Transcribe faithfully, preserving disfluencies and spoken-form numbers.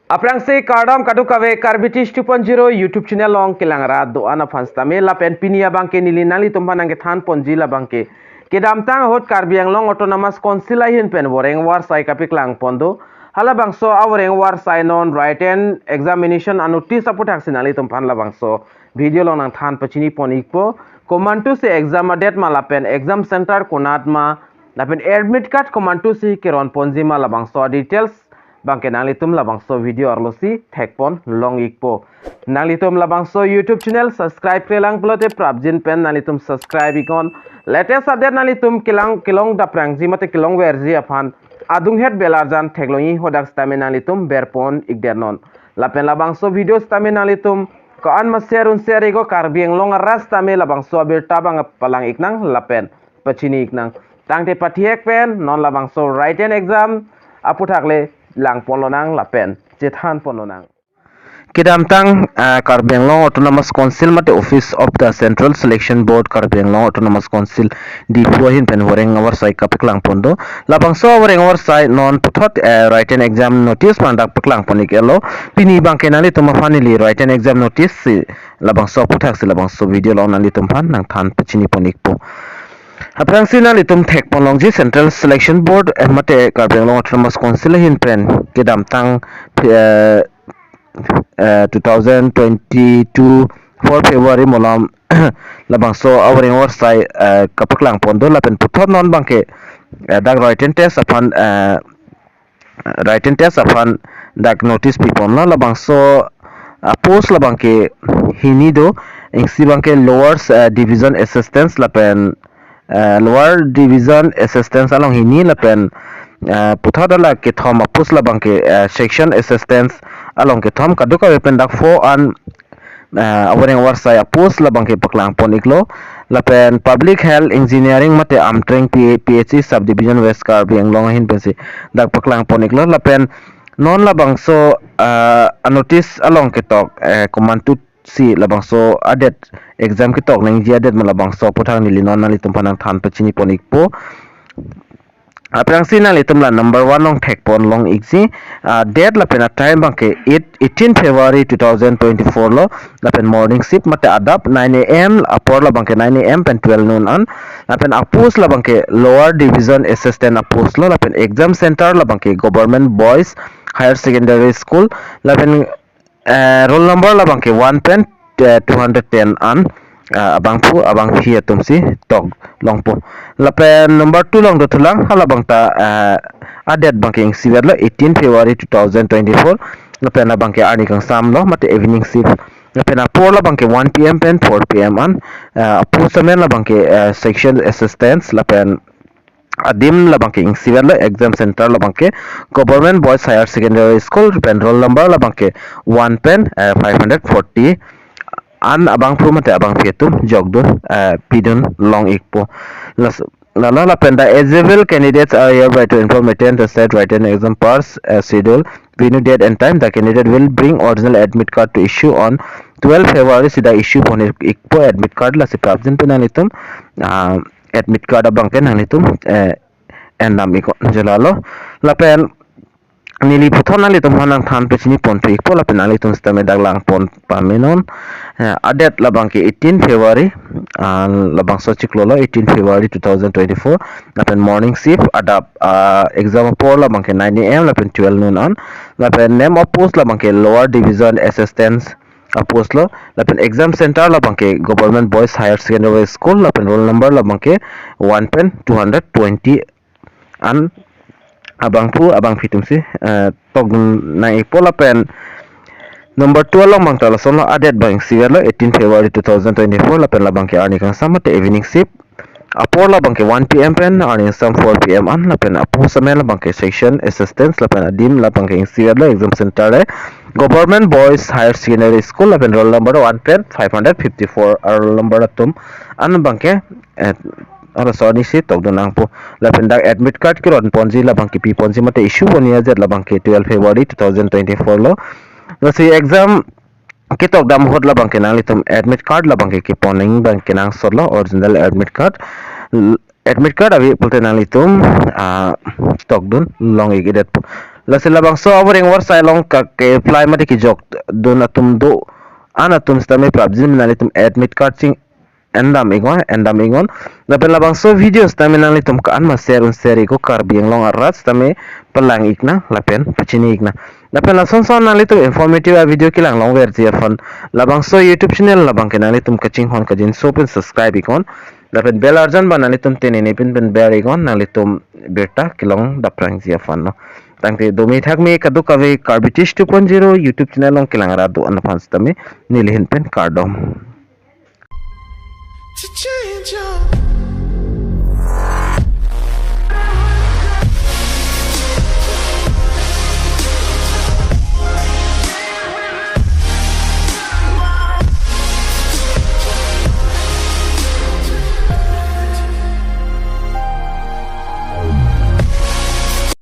Aphrangsi kardom kadokave Karbi Tish two point zero YouTube channel along kelang rat do-an aphan sitame lapen pini abangke neli nanglitum aphan nangkethan ponji labangke kedamtang ahut Karbi Anglong Autonomous Council ahin pen voreng varsai kapeklang pon do. Halabangso avoreng varsai non written examination anotice aputhaksi nanglitum aphan labangso video along nangthan pachini pon ikpo. Komantusi exam adet ma lapen exam center konat ma lapen admit card komantusi keron ponji ma labangso details abangke nanglitum labangso video arlosi thekpon long ikpo. Nanglitum labangso YouTube channel subscribe-kre lang pulote prapjin pen nanglitum subscribe iknon. Latest update nanglitum kelang kelong daprangji mate kelong verji aphan adunghet bell arjan theklongji hadak sitame nanglitum berpon ikdet non. Lapen labangso video sitame nanglitum ko-an ma share un share iknon, Karbi Anglong arat sitame labangso abirta abang palang iknang lapen pachini iknang. Tangte pathek pen non labangso written exam aputhak le lang pon lonang lapen chethan pon lonang. Kedamtang, ah, Karbi Anglong Autonomous Council mate Office of the Central Selection Board Karbi Anglong Autonomous Council Diphu ahin pen voreng varsai kapeklang pon do. Labangso voreng varsai non puthot, eh, written exam notice abang dak peklang pon iklo. Pini abangke nanglitum aphan neli written exam notice si labangso aputhaksi labangso video along nanglitum aphan nangthan pachini pon ikpo. Aphrangsi nanglitum thekpon longji Central Selection Board, eh, mate Karbi Anglong Autonomous Council ahin pen kedamtang, eh, eh, two thousand twenty-two four February malom labangso avoreng varsai, eh, kapeklang pon do lapen puthot non abangke, eh, dak written test aphan, eh, written test aphan dak notice pi ponlo. Labangso, ah, post labangke hini do, isi abangke lower, eh, division assistance lapen, eh, lower division assistance along hini lapen, eh, puthot hala kethom apost labangke, eh, section assistance along kethom, kadokave pen dak pho an, eh, avoreng varsai apost labangke paklang pon iklo. Lapen Public Health Engineering mate Amtreng P-, P H E Subdivision West Karbi Anglong ahin pensi dak paklang pon iklo. Lapen non labangso, eh, anotice along ketok, eh, komantusi labangso adet exam ketok nangji adet ma labangso aphuthak neli non nanglitum aphan nangthan pachini pon ikpo. Aphrangsi nanglitum la number one along thekpon long ikji, ah, date lapen atime abangke eight, eighteen February two thousand twenty-four lo, lapen morning shift mate adap nine A M, apor labangke nine A M pen twelve noon an, lapen apost labangke lower division assistant apost lo, lapen exam center labangke Government Boys Higher Secondary School, lapen, eh, roll number labangke one pen, eh, two hundred ten an, eh, abangphu abangphi atumsi tok longpo. Lapen number two along dothulang, halabangta, eh, adet abangke ingsiverlo eighteen February two thousand twenty-four, lapen abangke arni kangsam lo mate evening shift. Lapen apor labangke one P M pen four P M an, eh, apost amen labangke, eh, section assistance, lapen adim labangke ingsiverlo exam center labangke Government Boys Higher Secondary School pen roll number labangke one pen, eh, five hundred forty an abangphu mate abangphi atum jokdun, eh, pidun long ikpo. Las-, lalo lapen the eligible candidates are hereby to inform attend the said written exam per, eh, schedule, venue, date and time. The candidate will bring original admit card to issue on twelve February, sida issue pon ik-, ikpo admit card, lasi prapjin pen nanglitum, ah, admit card abangke nanglitum, eh, endam iknon je lalo. Lapen neli puthot nanglitum aphan nangthan pachini ponthu ikpo lapen nanglitum sitame dak lang pon pame non. Eh, adet labangke eighteen February, ah, labangso chiklo lo eighteen February two thousand twenty-four, lapen morning shift adap, ah, exam apor labangke nine A M lapen twelve noon an, lapen name of post labangke lower division assistance apost lo, lapen exam center labangke Government Boys Higher Secondary School, lapen roll number labangke one pen two hundred twenty an abangphu abangphi atumsi, eh, tokdun nang ikpo. Lapen number two along abangta lasonlo, adet abang ingsiverlo eighteen February two thousand twenty-four, lapen labangke arni kangsam mate evening shift. Apor labangke one P M pen arni kangsam four P M an, lapen apost amen labangke section assistance, lapen adim labangke ingsiverlo exam center le Government Boys Higher Secondary School, lapen roll number one pen five hundred fifty-four, a roll number atum an abangke, eh, arloso arnisi tokdun nangpo. Lapen dak admit card keron ponji labangke pi ponji mate issue ponji adet labangke twelve February two thousand twenty-four lo. Lasi exam ketok dam ahut labangke nanglitum admit card labangke kepon nangji abangke nangsotlo, original admit card. L-, admit card ave pulote nanglitum, ah, tokdun long ik-edetpo. Lasi labangso avoreng avarsai along ka ke-apply mate kejokdun atum do-an atum sitame prapjin nanglitum admit card ching-endam iknon, endam iknon. Lapen labangso video sitame nanglitum ko-an ma share un share iknon, Karbi Anglong arat sitame palang iknang lapen pachini iknang. Lapen lasonson nanglitum informative a-video kelang longverji aphan, labangso YouTube channel labang ke nanglitum kachinghon kachinso pen subscribe iknon. Lapen bell arjan abang nanglitum tenene pin pen bell iknon, nanglitum birta kelong daprangji aphan no. Tangte dome thakme kadokave Karbi Teach two point zero YouTube channel along kelang rat do-an aphan sitame neli ahin pen kardom.